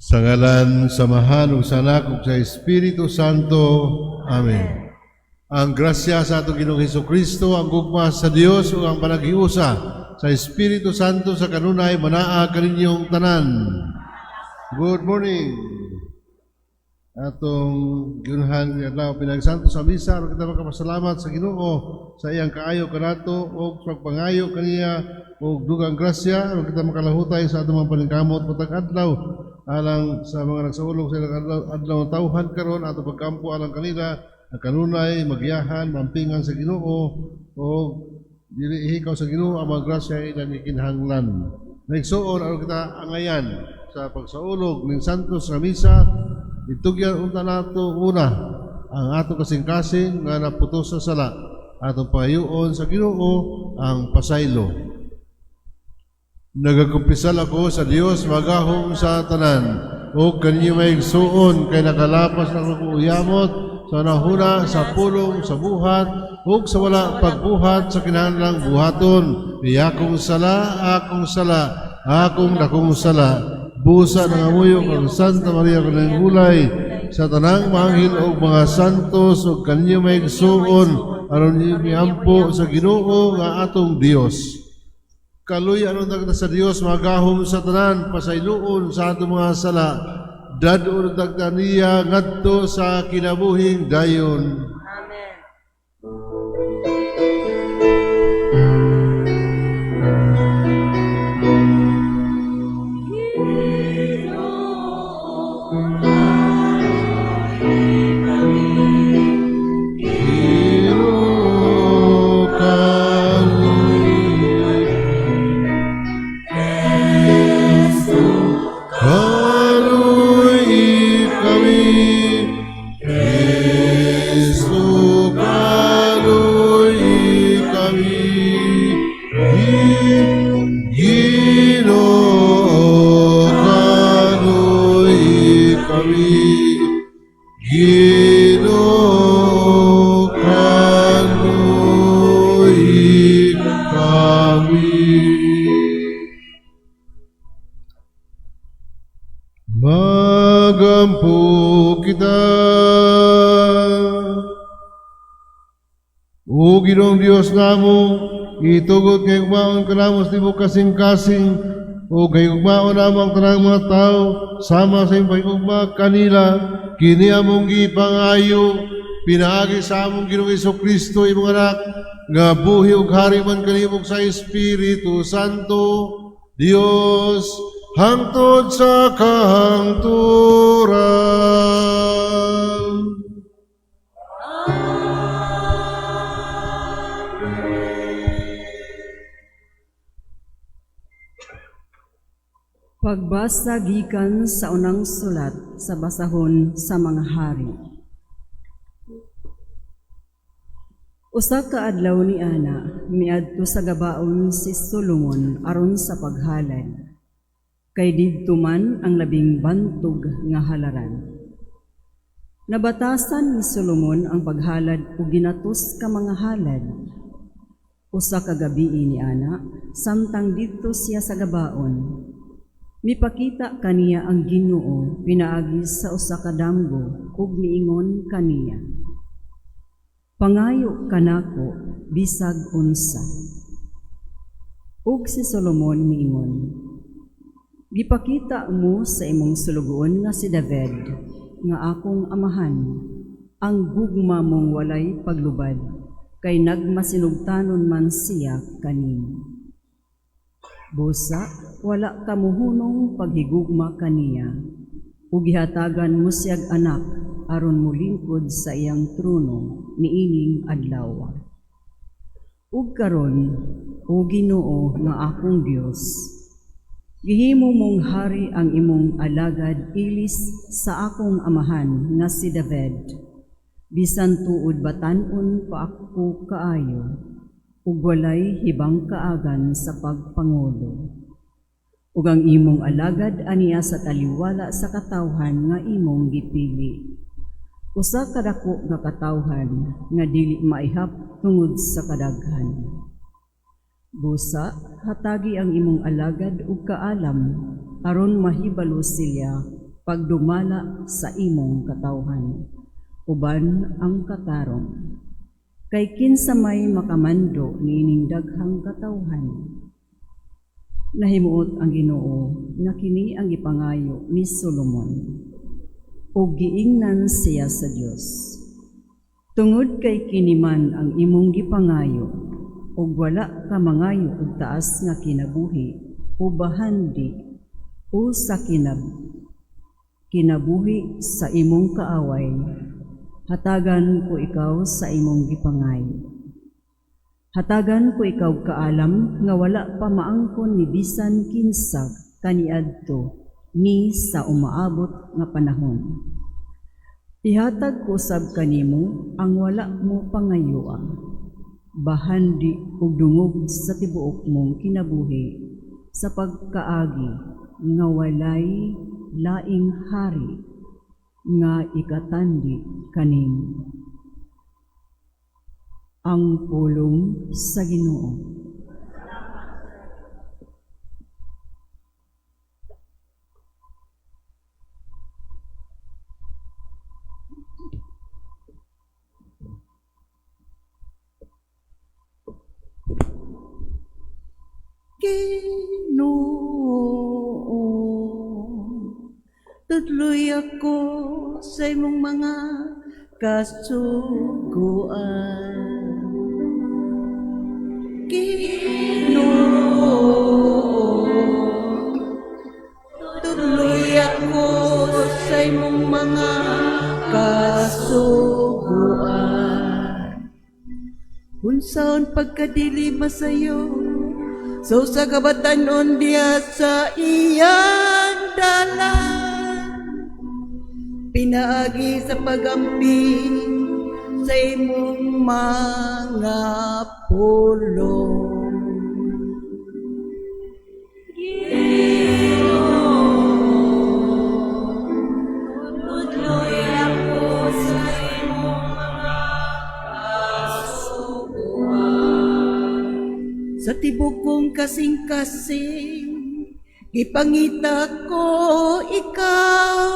Sa ngalan sa Amahan ug sa Anak ug sa Espiritu Santo. Amen. Ang grasya sa atong Ginoong Hesus Kristo, ang gugma sa Dios ug ang panaghiusa sa Espiritu Santo sa kanunay manaa kaninyong tanan. Good morning. Atong giunhan nga adlaw pinaagi sa Santo Misa aron kita makapasalamat sa Ginoo sa iyang kaayo kanato ug pagpangayo kaniya og dugang grasya aron kita makalahutay sa atong mga paningkamot matag adlaw alang sa mga nagsaulog sa ilang adlaw, adlaw ng tawhan karon. Ato pagkampo alang kanila na kanunay magiyahan, mampingan sa Ginoo ug dili ihikaw sa Ginoo ang mga grasya ilang gikinahanglan. Mga igsoon, aron kita angayan sa pagsaulog ning Santos nga Misa, itugyan unta nato una ang atong kasing-kasing nga naputos sa sala. Atong pangayuon sa Ginoo ang pasaylo. Nagakumpisal ako sa Dios magahom sa tanan ug kaninyo, mga igsuon, kay nakalapas na ako uyamot sa hunahuna, sa pulong, sa buhat ug sa wala pagbuhat sa kinahanglang buhaton. Akong sala, akong sala, akong dakong sala. Busa nangamuyo kang Santa Maria kanunayng Hulay, sa tanang mga anghel ug mga santos ug kaninyo, mga igsuon, aron miampo sa Ginoo nga atong Dios. Kaluy unta kita sa Dios magahom sa tanan, pasayloon sa atong mga sala. Dad-on unta kita niya ngadto sa kinabuhing dayon. Amen. Ginoo, kaluy kaluy kami. Kristo, kaluy kami. Ginoo, kaluy kami. Ginoo, kaluy kami. Magampo kita. O Ginoong Diyos namo, itugot nga higugmaon ka namo sa tibuok kasing-kasing ug higugmaon namo ang tanang mga tao sama sa imong paghigugma kanila. Kini among gipangayo pinaagi sa among Ginoong Hesus Kristo, imong Anak, nga buhi ug hari man kanimo sa Espiritu Santo, Dios, hangtod sa kahangturan. Pagbasa gikan sa unang sulat sa basahon sa mga hari. Usa ka adlaw ni ana, miadto sa Gabaon si Solomon aron sa paghalad. Kay didto man ang labing bantog nga halaran. Nabatasan ni Solomon ang paghalad ug ginatos ka mga halad. Usa ka gabii ni ana, samtang didto siya sa Gabaon, mipakita kaniya ang Ginoo pinaagi sa usa ka damgo ug miingon kaniya, "Pangayo kanako bisag unsa." Ug si Solomon miingon, "Gipakita mo sa imong sulugoon nga si David, nga akong amahan, ang gugma mong walay paglubad, kay nagmasinugtanon man siya kanimo. Busa, wala ka muhunong paghigugma kaniya, ug gihatagan mo siyag anak aron molingkod sa iyang trono niining adlaw. Ug karon, o Ginoo nga akong Dios, gihimo mong hari ang imong alagad ilis sa akong amahan nga si David, bisan tuod batan-on pa ako kaayo ug walay hibang kaagan sa pagpangulo. Ug ang imong alagad aniya sa taliwala sa katawhan nga imong gipili, usa ka dako nga katawhan nga dili maihap tungod sa kadaghan. Busa, hatagi ang imong alagad og kaalam aron mahibalo siya pagdumala sa imong katawhan, uban ang katarong. Kay kinsa may makamando niining daghang katawhan? Nahimuot ang Ginoo nga kini ang gipangayo ni Solomon, ug giingnan siya sa Dios: "Tungod kay kini man ang imong gipangayo, ug wala ka mangayo og taas nga kinabuhi o bahandi o sa kinabuhi sa imong kaaway, hatagan ko ikaw sa imong gipangayo. Hatagan ko ikaw kaalam nga wala pa maangkon ni bisan kinsa kaniadto ni sa umaabot nga panahon. Ihatag ko sab kanimo ang wala mo pangayoa, bahandi ug dungog sa tibuok mong kinabuhi sa pagkaagi nga walay laing hari nga ikatandi kanimo." Ang pulong sa Ginoo. Ginoo, tudloy ako sa imong mga kasuguan. Ginoo, tudloy ako sa imong mga kasuguan. Unsaon pagkadili masayo sa usa ka batan-on diha sa iyang dalan, pinaagi sa pagampi sa imong mga pulong. Tudloy ako sa imong mga kasuguan. Sa tibok kong kasing-kasing, gipangita ko ikaw.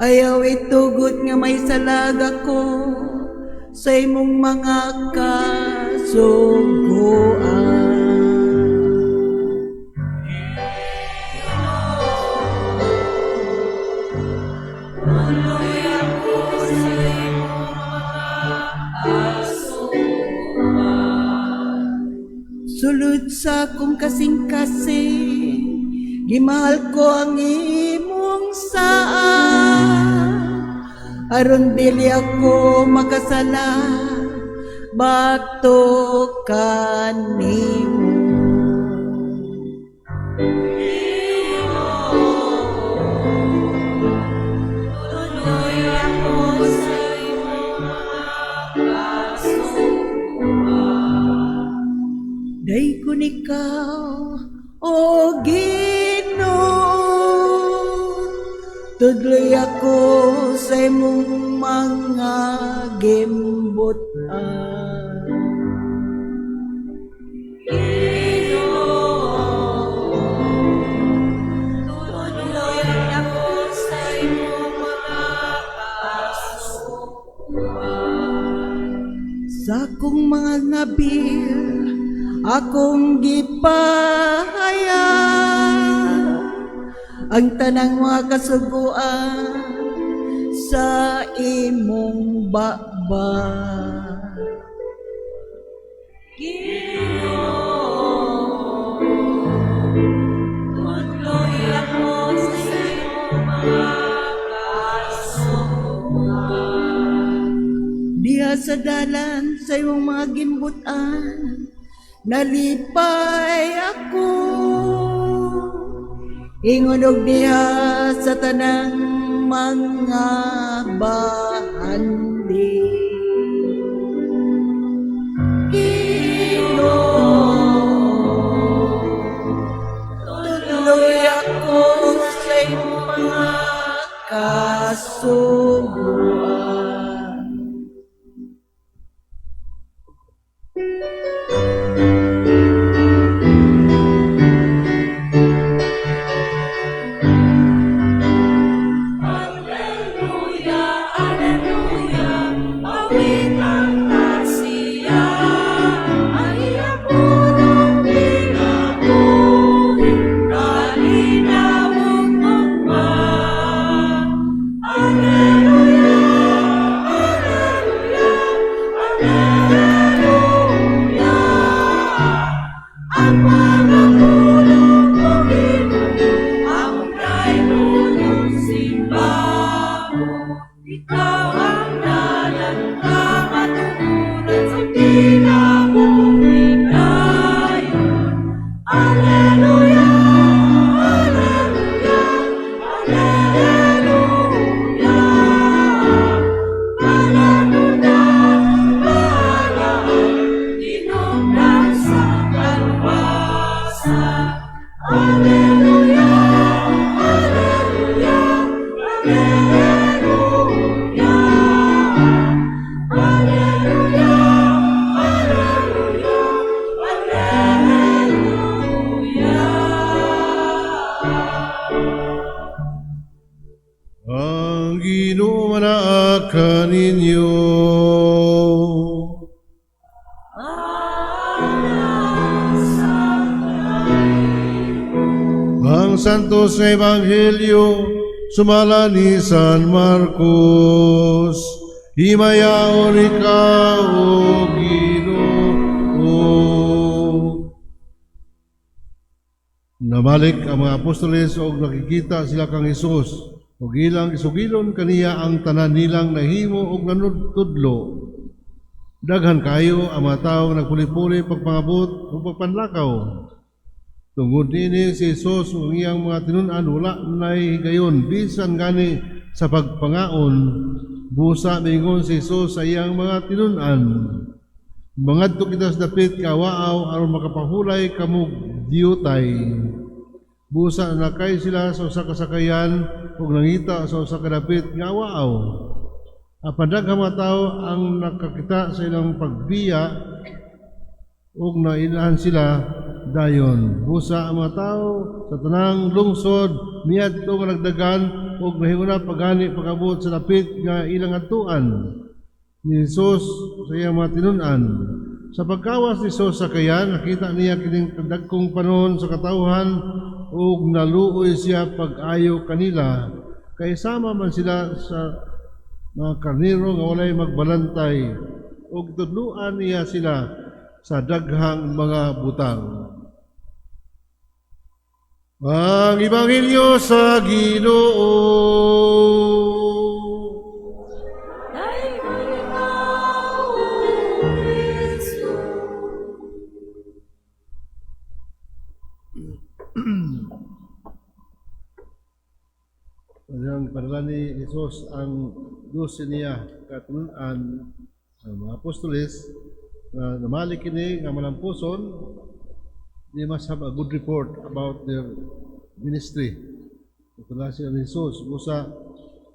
Ayaw itugot nga may salag ako sa imong mga kasuguan. Tudloy ako sa imong mga kasuguan. Sulod sa akong kasing-kasing, gimahal ko ang imong saad. Aron dili ako makasala, batok kanimo. Tudloy ako sa imong mga kasuguan. Daygon ikaw, O Ginoo, tudloy ako sa imong mga gimbutan. Ginoo, tudloy ako sa imong mga kasuguan. Sa akong mga ngabil, akong gipahayag ang tanang mga kasuguan sa imong baba. Ginoo, tudloy ako sa imong mga kasuguan. Diha sa dalan sa imong mga gimbutan, nalipay ako. Ingon og diha sa tanang mga bahandi. Ginoo, tudloy ako sa imong mga kasuguan. Manaa kaninyo. Ang Santos nga Ebanghelyo sumala ni San Marcos. Himayaon ikaw, O Ginoo. Namalik ang mga apostoles og nakikita sila kang Hesus ug ilang isugilon kaniya ang tanan nilang nahimo ug nanudlo. Daghan kayo ang mga tawo nga nagpuli-puli pagpangabot ug pagpanlakaw. Tungod niini, si Jesus ug ang iyang mga tinun-an wala nay higayon bisan gani sa pagpangaon. Busa miingon si Jesus sa iyang mga tinun-an, "Mangadto kita sa dapit kawaaw aron makapahulay kamog diyutay." Busa nalakay sila sa usa ka sakayan ug nangita sa usa ka dapit nga awaaw. Apan daghang mga tawo ang nakakita sa ilang pagbiya ug nailhan sila dayon. Busa ang mga tawo sa tanang lungsod miadto nga nagdagan ug nahinguna pa gani pag-abot sa dapit nga ilang adtuan ni Jesus sa iyang mga tinun-an. Sa pagkawas ni Jesus sa sakayan, nakita niya kining dagkong panon sa katawhan ug naluoy siya pag-ayo kanila kay sama man sila sa mga karnero nga walay magbalantay, ug tudluan niya sila sa daghang mga butang. Ang Ebanghelyo sa Ginoo. Daigom ikaw, O Kristo. Ang padala ni Jesus ang 12 niya katinun-an, ang mga apostoles na namalik kini nga malampuson, they must have a good report about their ministry. Padala sila ni Jesus. Busa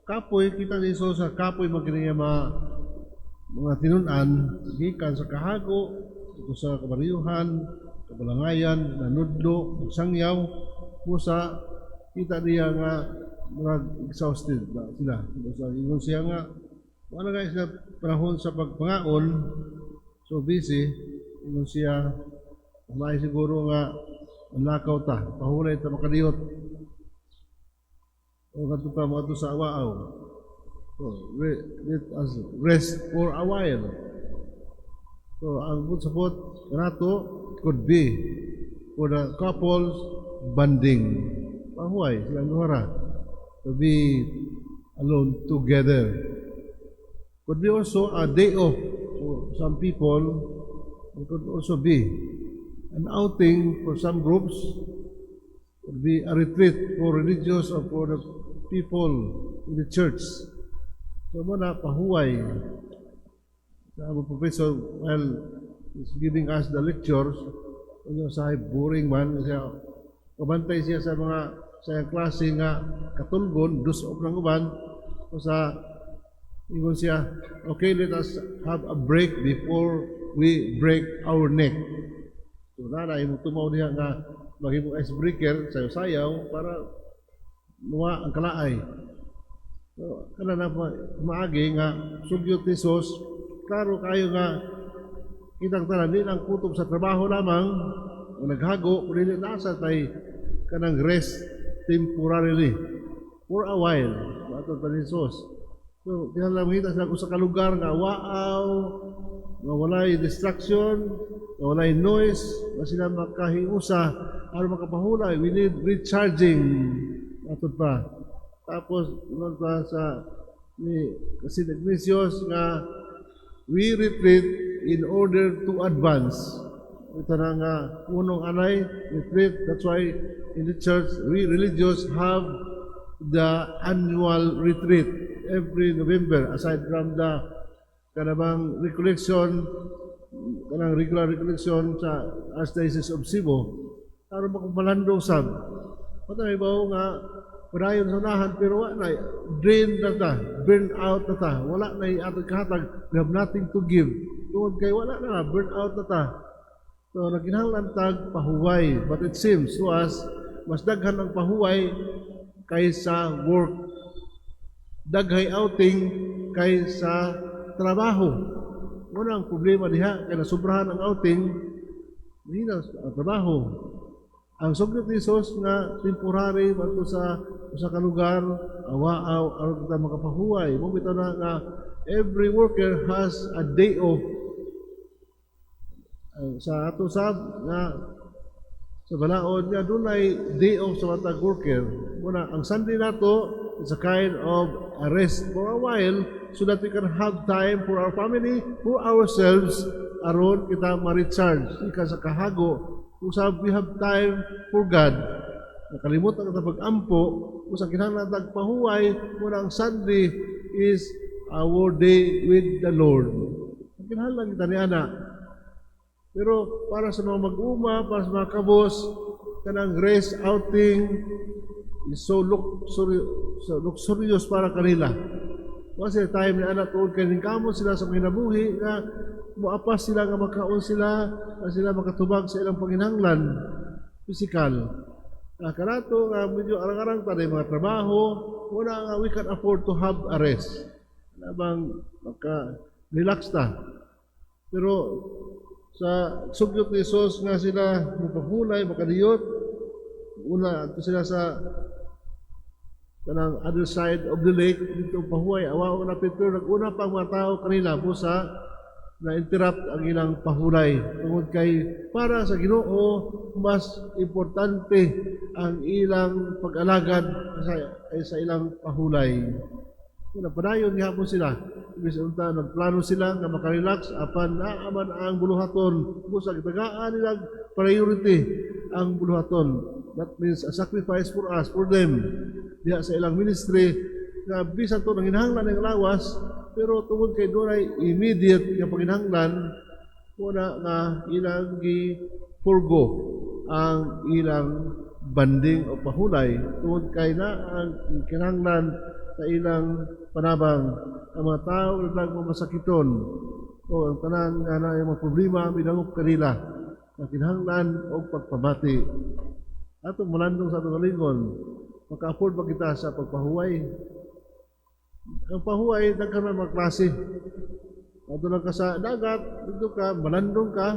kapoy, kita ni Jesus sa kapoy man kini nga mga tinun-an gikan sa kahago ito sa kabariyuhan, kabalangayan, nanudlo, sangyaw. Busa kita niya nga murag exhausted na sila. Busa ingon siya nga wala nga sila panahon sa pagpangaon, so busy. Ingon siya, may siguro nga lakaw ta, pahulay ta makadiyot. O kadto ta moadto sa awaaw. So, let us rest for a while. So, ang good support kanato could be for the couples bonding. Pahuway silang duha to be alone together. Could be also a day off for some people. It could also be an outing for some groups. Could be a retreat for religious or for the people in the church. So mao na pahuway. Sa among professor, well, is giving us the lectures, ano sa boring man siya. Kabantay siya sa mga sa iyang klase nga katulgon, doze off ng uban. O sa ingon siya, "Okay, let us have a break before we break our neck." So na imong tumaw diha nga maghimong icebreaker, sayaw-sayaw para muwa ang kalaay. So, kana na pa, maagi nga sugyot ni Jesus, klaro kayo nga kitang tanan di lang kutob sa trabaho lamang o naghago, kundi nasa tay kanang rest temporarily for a while matod pa ni Jesus. So, kinahanglan makita sila kung sa kalugar nga waaw, nga walay distraction, nga walay noise, nga sila makahiusa aron makapahulay. We need recharging. Matod pa. Tapos, ingon pa sa ni St. Ignatius nga we retreat in order to advance. Ito na nga unong anay, retreat. That's why in the church, we religious have the annual retreat every November, aside from the kanabang recollection, kanang regular recollection sa Archdiocese of Cebu, aron makapalandong sab. Patay ba nga padayon sa unahan pero wa na, drain na ta, burn out na ta, wala na atong kahatag, we have nothing to give. Tungod kay wala na, burn out na ta. So nagkinahanglan tag pahuway, but it seems to us mas daghan ang pahuway kaysa work. Daghay outing kaysa trabaho. Muna ang problema diha kay nasubrahan ang outing, mahina ang trabaho. Ang sugyot ni Jesus nga temporary bato sa usa ka lugar, awaaw aron kita makapahuway. Mo bitaw na nga every worker has a day off. Sa ato sab nga sa balaod nga dunay day off sa matag worker. Muna ang Sunday nato is a kind of a rest for a while so that we can have time for our family, for ourselves, aron kita ma-recharge ika sa kahago. Usab we have time for God. Nakalimutan kita pag-ampo, usang kinahanglan tag pahuway, muna ang Sunday is our day with the Lord. Kinahanglan kita ni ana. Pero para sa mga mag-uma, para sa mga kabos, kanang rest outing is so luxurious para kanila. Kasi time ni anak tuod kay ningkamot sila sa kinabuhi nga muapas sila nga makaon sila, nga sila makatubag sa ilang panginahanglan physical. Kanato nga medyo arang-arang pa mga trabaho, wala nga we can afford to have a rest. Labang maka relax ta. Pero sa sugyot ni Jesus nga sila mapahulay, makadiyot, una adto sila sa kanang other side of the lake dito pahuway, awa na Peter naguna pa ang mga tao kanila busa na interrupt ang ilang pahulay tungod kay para sa Ginoo mas importante ang ilang pag-alagad sa ilang pahulay. Una padayon gihapon sila. Ibig unta nagplano sila nga makarelax apan naa man ang buluhaton, busa gitagaan nila priority ang buluhaton. That means a sacrifice for us, for them. Diha sa ilang ministry nga bisan to nanginahanglan ng lawas, pero tungod kay dunay immediate nga panginahanglan, wala nga ilang gi forgo ang ilang banding o pahulay tungod kay na ang kinahanglan sa ilang panabang. Ang mga tao lang mamasakiton o ang tanan nga na mga problema midangop kanila na kinahanglan og pagpamati. Atong malandong sa atong kalingon, maka-afford ba kita sa pagpahuway? Ang pahuway, daghan man mga klase. Adto lang ka sa dagat, dito ka, malandong ka.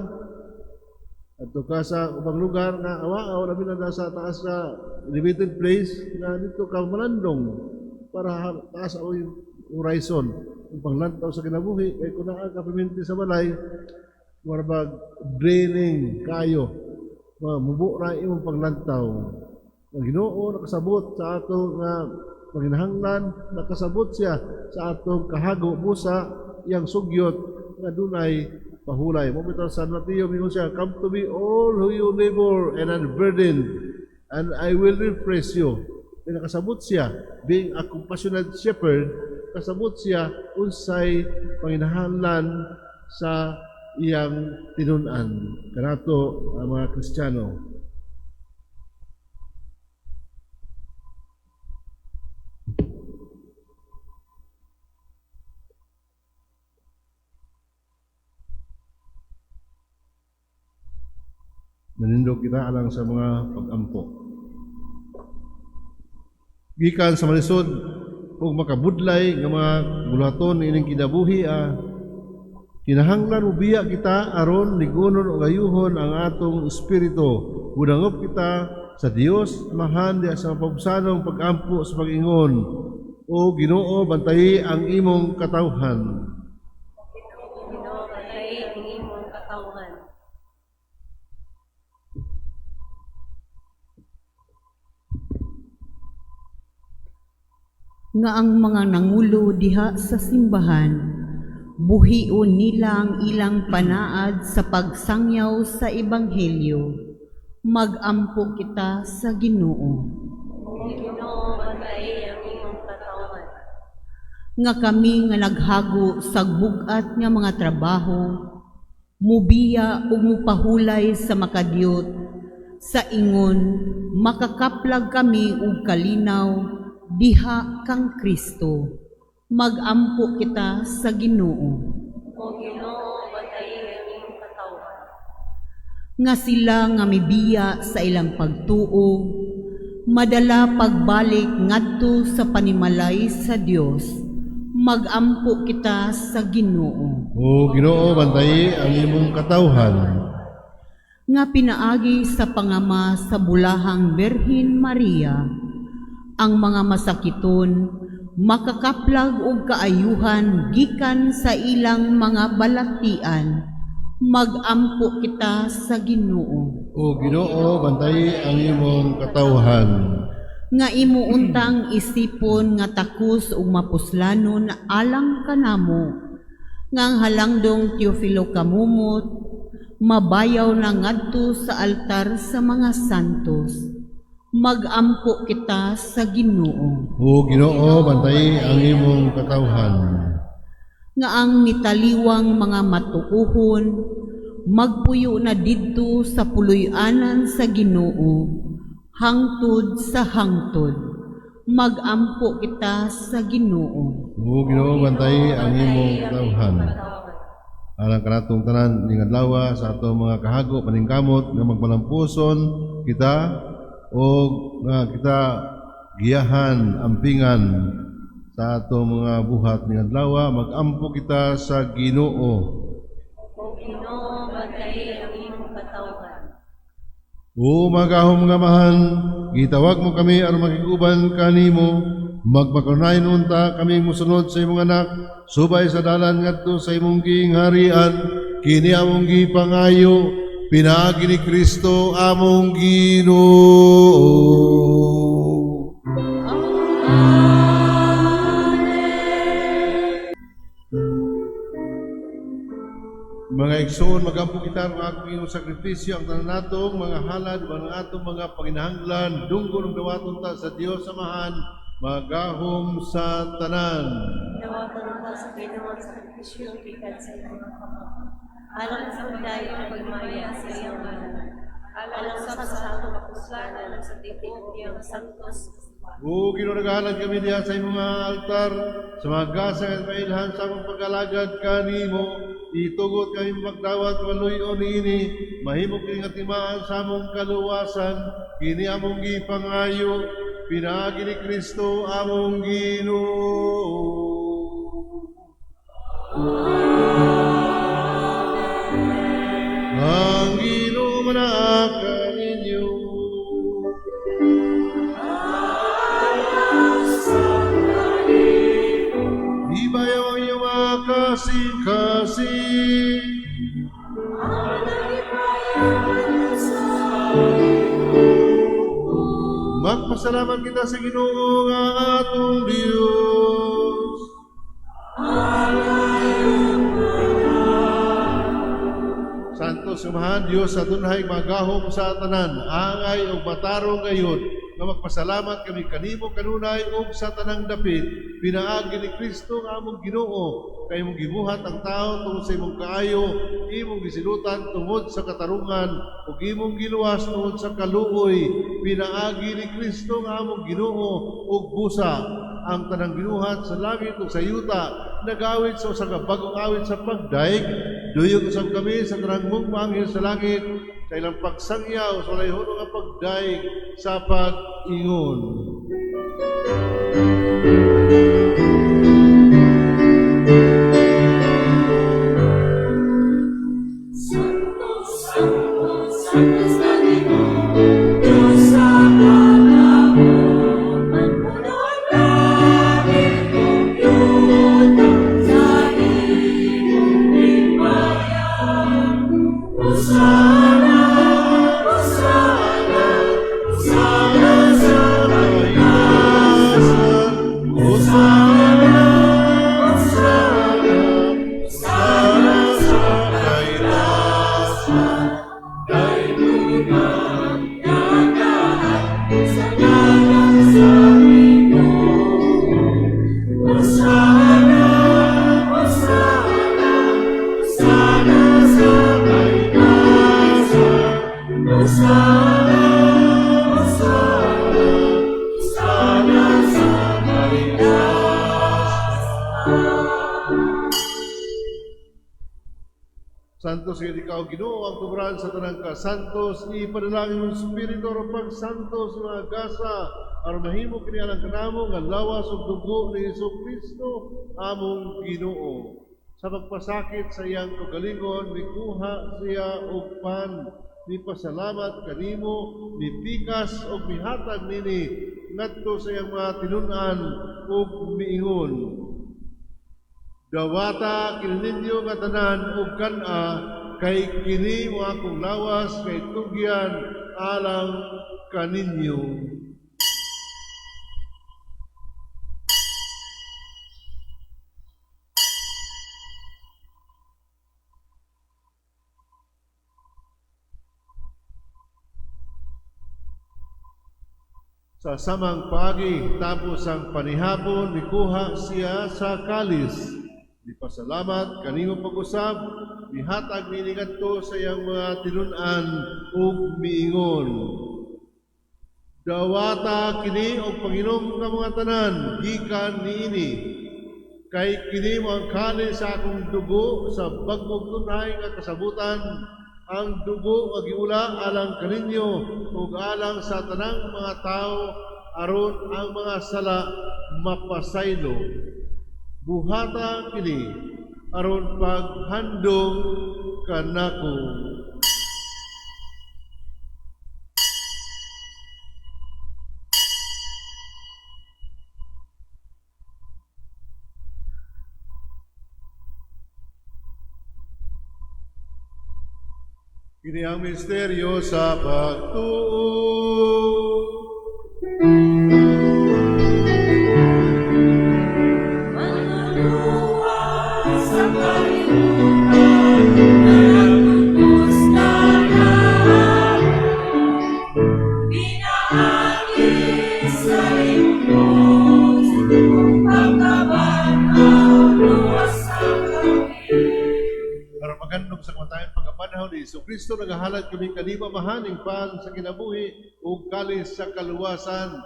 Adto ka sa ubang lugar nga awa-aw, labi na sa taas sa elevated place, nga dito ka malandong para taas ang horizon. Ang panglantaw sa kinabuhi, kay kung naa ka perminti sa balay, mura bag draining kayo. Mubo ra imong panglantaw. Ang Ginoo nakasabot sa ato nga panginahanglan, nakasabot siya sa atong kahago busa iyang sugyot nga dunay pahulay. Mo bitaw San Mateo mingon siya, "Come to me all who you labor and are burdened, and I will refresh you." Kaya nakasabot siya, being a compassionate shepherd, kasabot siya unsay panginahanglan sa iyang tinun-an. Kanato ang mga Kristiyano. Nanindog kita alang sa mga pag-ampo. Gikan sa malisod ug makabudlay nga mga buluhaton ining kinabuhi, kinahanglan mobiya kita aron ligunon ug ayuhon ang atong espiritu. Mudangop kita sa Dios Amahan diha sa mapabsanong pag-ampo sa pag-ingon, O Ginoo, bantayi ang imong katawhan. Ginoo, bantayi ang imong katawhan. Nga ang mga nangulo diha sa simbahan, buhion nila ang ilang panaad sa pagsangyaw sa ebanghelyo. Magampo kita sa Ginoo. Ginoo, bantayi ang imong katawhan. Nga kami nga naghago sa bug-at nga mga trabaho, mubiya ug mupahulay sa makadiyot, sa ingon makakaplag kami og kalinaw diha kang Kristo. Magampo kita sa Ginoo. O Ginoo, bantayi ang imong katawhan. Nga sila nga mibiya sa ilang pagtuo, madala pagbalik ngadto sa panimalay sa Dios. Magampo kita sa Ginoo. O Ginoo, bantayi ang imong katawhan. Nga pinaagi sa pangama sa bulahang Birhen Maria, ang mga masakiton makakaplag og kaayuhan gikan sa ilang mga balatian. Magampo kita sa Ginoo. O Ginoo, bantayi ang imong katawhan. Nga imo untang isipon nga takos ug mapuslanon alang kanamo, nga ang halangdong Teofilo Camomot mabayaw na ngadto sa altar sa mga santos. Magampo kita sa Ginoo. O Ginoo, bantayi ang imong katawhan. Nga ang mitaliwang mga matuohon magpuyo na didto sa puloy-anan sa Ginoo hangtod sa hangtod. Magampo kita sa Ginoo. O Ginoo, bantayi ang imong katawhan. Alang kanatong tanan ning adlaw sa atong mga kahago paningkamot nga magmalampuson kita o nga kita giyahan ampingan sa atong mga buhat ning adlaw, magampo kita sa Ginoo. O Ginoo, bantayi ang imong katawhan. O magahom nga Amahan, gitawag mo kami aron makig-uban kanimo, magmakanunayon unta kami mosunod sa imong anak, subay sa dalan ngadto sa imong gingharian, kini among gipangayo, pinaagi ni Kristo among Ginoo. Mga igsoon, magampo kita ang akong inyong sakripisyo, ang tanan natong mga halad, ug ang atong mga panginahanglan, dunggon ug dawaton ta sa Dios Amahan, magahom sa tanan. Dawatan ta sa Ginoo ang sakripisyo gikan sa imong kamot. Alang sa pagdayon pagmaya sa iyang ngalan. Alang sa atong kapuslanan ug sa tibuok niyang santos. O Ginoo, nagahalad kami diha sa imong mga altar, sa mga gasa at mailhan sa among pag-alagad kanimo, itugot kami magdawat maluy-on niini, mahimo kini nga timaan sa among kaluwasan, kini among gipangayo, pinaagi ni Kristo among Ginoo. Ang Ginoo manaa kaninyo. Ibayaw ang iyong mga kasing-kasing. Magpasalamat kita sa Ginoo nga atong Dios. Santos Amahan, Dios sa tunhay magahom sa tanan, angay ug matarong gayud nga magpasalamat kami kanimo kanunay ug sa tanang dapit pinaagi ni Kristo nga among Ginoo, kay imong gibuhat ang tao tungod sa imong kaayo, imong gisilutan tungod sa katarungan ug imong giluwas tungod sa kaluoy, pinaagi ni Kristo nga among Ginoo. Ug busa ang tanang binuhat sa langit ug sa yuta nagawit sa usa ka bag-ong awit sa pagdaig. Duyog usab kami sa tanang mong maanghel sa langit sa ilang pagsangyaw sa walay hunong nga pagdaig sa pag-ingon. Santo, Santo, Santo sa Ginoo, Diyos sa kagahuman, puno ang langit ug yuta sa imong himaya. Hosana, Hosana, Hosana sa kaitaasan. Santos kay ikaw, Ginoo, ang tubran sa tanang kasantos, ipadala ang imong Espiritu aron pagsantos sa mga gasa, aron mahimo kini alang kanamo nga lawas ug dugo ni Hesus Kristo among Ginoo. Sa pagpasakit sa iyang kaugalingon, mikuha siya og pan, mipasalamat kanimo, mipikas ug mihatag nini ngadto sa iyang mga tinun-an ug miingon: "Dawata kini ninyo nga tanan ug kan-a, kay kini mao akong lawas nga itugyan alang kaninyo." Sa samang paagi, tapos ang panihapon, mikuha siya sa kalis. Mipasalamat kanimo pag-usab, mihatag niini ngadto sa iyang mga tinun-an ug miingon: "Dawata kini og panginom kamo nga tanan gikan niini, kay kini mao ang kalis sa akong dugo sa bag-ong tunhay nga kasabutan, ang dugo nga giula alang kaninyo ug alang sa tanang mga tawo aron ang mga sala mapasaylo. Buhata kini aron paghandom kanako." Kini ang misteryo sa pagtuo. Manluluwas sa kalibutan, nagtubos kanamo, pinaagi sa imong krus, pagkabanhaw, luwasa kami. Aron maghandom sa kamatayon pagkabanhaw ni Hesus Kristo, nagahalad kami kanimo, Amahan, ning pan sa kinabuhi ug kalis sa kaluwasan.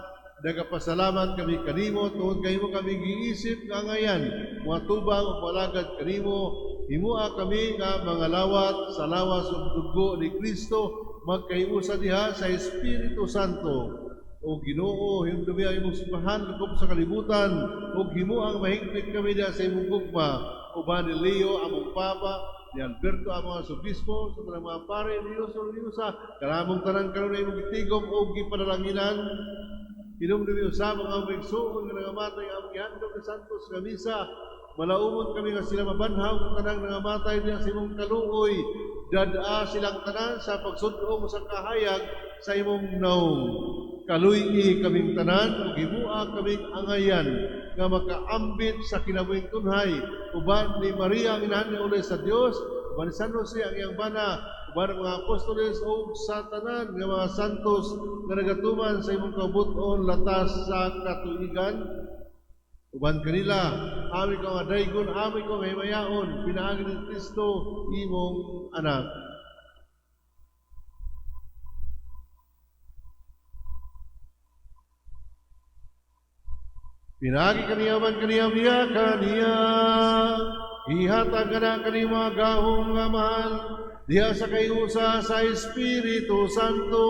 Nagapasalamat kami kanimo tungod kay imo kami giisip nga angayan, moatubang ug moalagad kanimo. Himoa kami nga mga lawat sa lawas ug dugo ni Kristo, magkahiusa diha sa Espiritu Santo. O Ginoo, hinumdumi ang imong simbahan lakop sa kalibutan ug himoang mahigpit kami diha sa imong gugma uban ni Leo among Papa, ni Alberto among Arsobispo, sa tanang mga pare, ni Dios ni Diyosa, kanamong tanan karon na imong gitigom ug gipanalanginan. Hinumdumi usab ang among igsuon nga nangamatay nga among gihandom ni Santos nga misa. Malaumon kami nga sila mabanhaw kung tanang nangamatay diha sa imong kaluoy. Dad-a silang tanan sa pagsud-ong sa kahayag sa imong naong. Kaluy-i kaming tanan ug himoa kaming angayan nga makaambit sa kinabuhing tunhay uban ni Maria ang inahan ni Ulay sa Dios, uban ni San Jose ang iyang bana, uban ang mga apostoles ug sa tanan nga mga santos nga nagatuman sa imong kabut-on latas sa katuigan. Uban kanila, ami kang adaygon, ami kang himayaon, pinaagi ni Kristo imong anak. Pinaagi kaniya uban kaniya biya kaniya, ihatag kana kanimo mga gahom nga Amahan, diha sa kahiusa sa Espiritu Santo,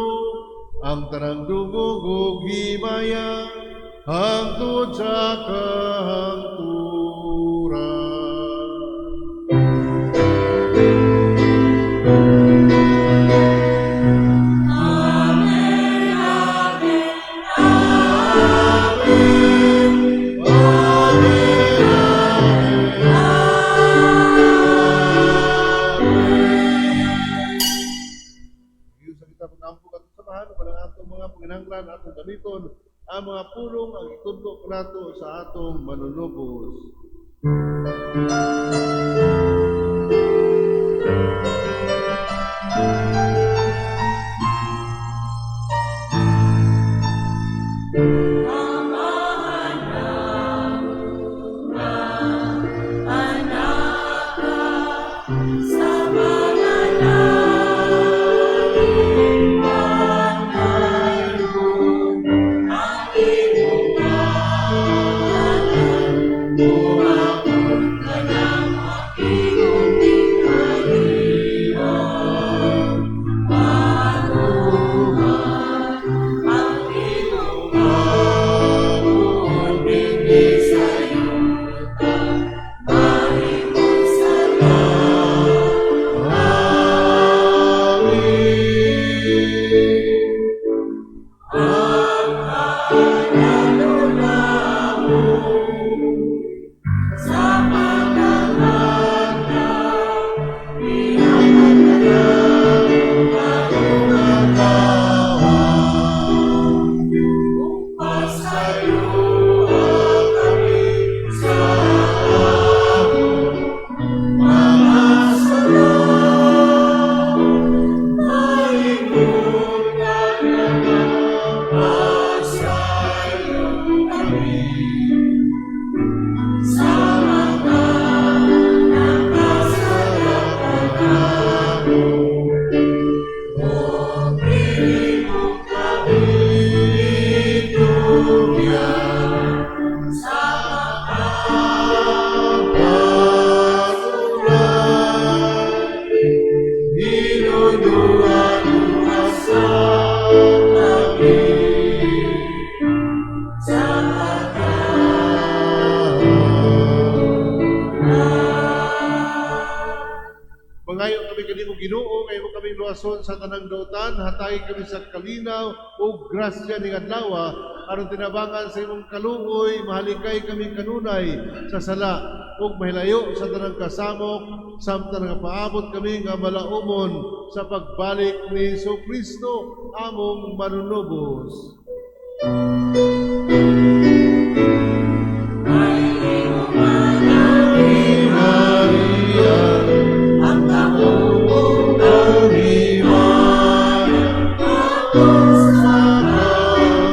ang tanang dungog ug himaya, hangtod sa kahangturan. Amen, Amen, Amen. Amen. Sa kita pag-ampo atong samahan, walang atong mga panginahanglan, atong gamiton ang mga pulong ang itudlo kanato sa atong manunubos. Amahan nga anak sa mga langit patayon ang imong ngalan, moabot ka ng imong tingali. kanimo, Ginoo, kay imo kaming luwason sa tanang dautan, hatagi kami sa kalinaw ug grasya ning adlaw aron tinabangan sa imong kaluoy, mahalikay kami kanunay sa sala ug mahilayo sa tanang kasamok samtang nagapaabot kami nga malaumon sa pagbalik ni Hesukristo among manunubos. Maria, Ang kabuong Maria, sa kangturan.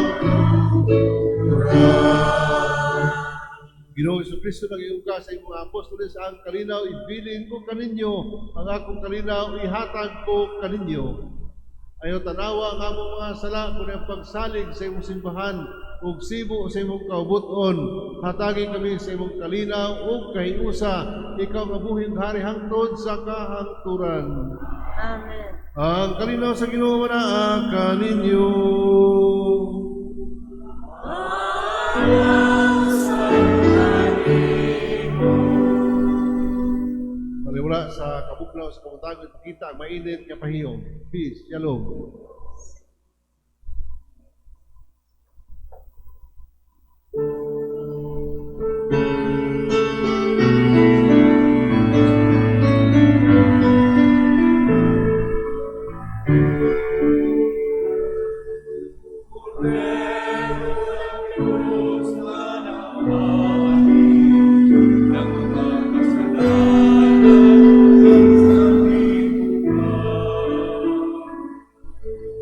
Ginoo Kristo, nag-ingon ka sa imong mga apostoles, ang kalinaw ibilin ko kaninyo, ang akong kalinaw ihatag ko kaninyo. Ayaw tanawa ang among mga sala kundi ang pagsalig sa imong simbahan ug sibo sa imong kaubuton. Hatagi kami sa imong kalinaw ug kahiusa, ikaw nga buhi ug hari hangtod sa kahangturan. Amen. Ang kalinaw sa Ginoo manaa kaninyo. Paliwala sa kabugnaw sa kabuntagon, ipakita ang mainit nga pahiyom. Peace. Shalom. Ng mga kasalanan sa lipunan.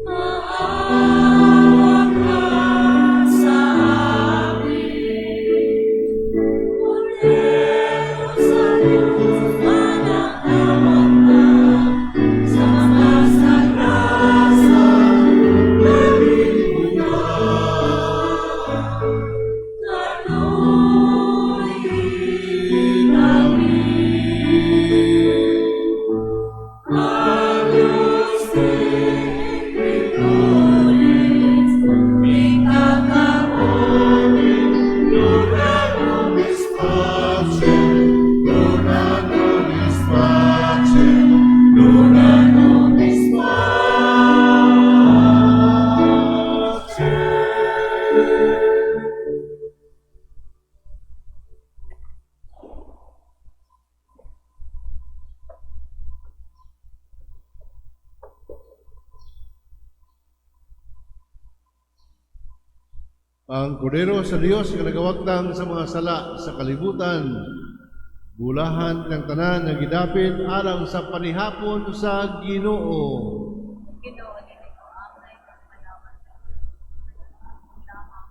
Maawa ka sa amin. Kordero sa Diyos, mananawa ka sa mga sagrasa lipunan. Kaloy kami. Agnus Dei Creatoris, peccata omnes, dona nobis Pacem, dona nobis pacem, dona nobis pacem. Ang kordero sa Dios nga nagawagtang sa mga sala sa kalibutan, bulahan ng tanan nga gidapit alang sa panihapon sa Ginoo. Ginoo, dili ko angay pagpanawan sa lamang.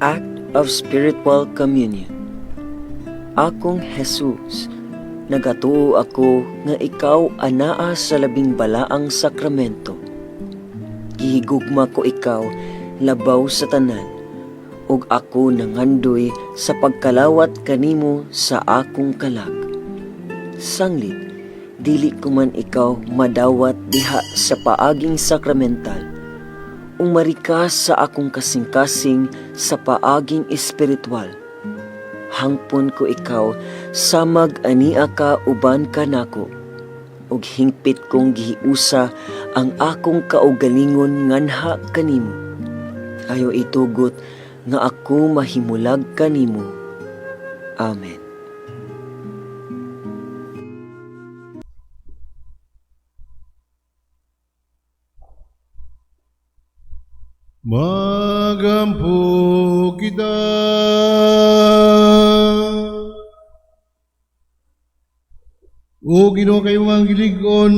Act of Spiritual Communion. Akong Jesus, nagatuo ako nga ikaw anaa sa labing balaang sakramento. Gihigugma ko ikaw labaw sa tanan, ug ako nangandoy sa pagkalawat kanimo sa akong kalag. Sanglit, dili ko man ikaw madawat diha sa paaging sakramental, umari ka sa akong kasing-kasing sa paaging espiritual. Hangpon ko ikaw samag ania ka uban ka nako, ug hingpit kong gihiusa ang akong kaugalingon nganha kanimo. Ayo itugot nga ako mahimulag kanimo. Amen. Magampo kita. O Ginoo, kayo mga gilig-on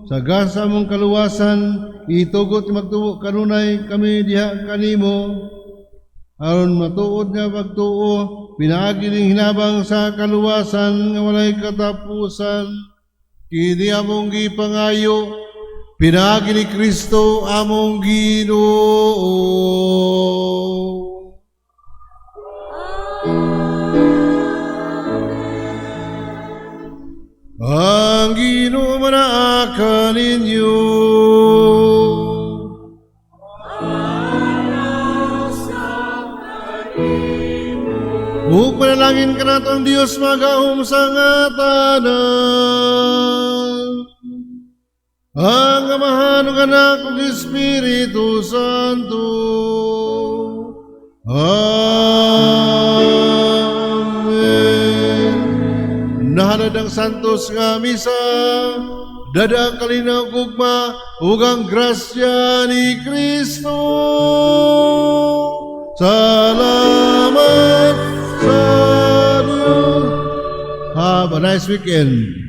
sa gasa mong kaluwasan, itugot magtuo kanunay kami diha kanimo aron matuod nga pagtuo pinaagi ning hinabang sa kaluwasan nga walay katapusan. Kini among gipangayo pinaagi ni Kristo among Ginoo. Ug manalangin kanato ang Dios magahom sa nga tanan. Ang Amahan ug Anak ug Espiritu Santo. Amen. Nahalad ang santos nga misa, dada ang kalinaw, gugma ug ang grasya ni Kristo. Salamat sa Diyos. Have a nice weekend.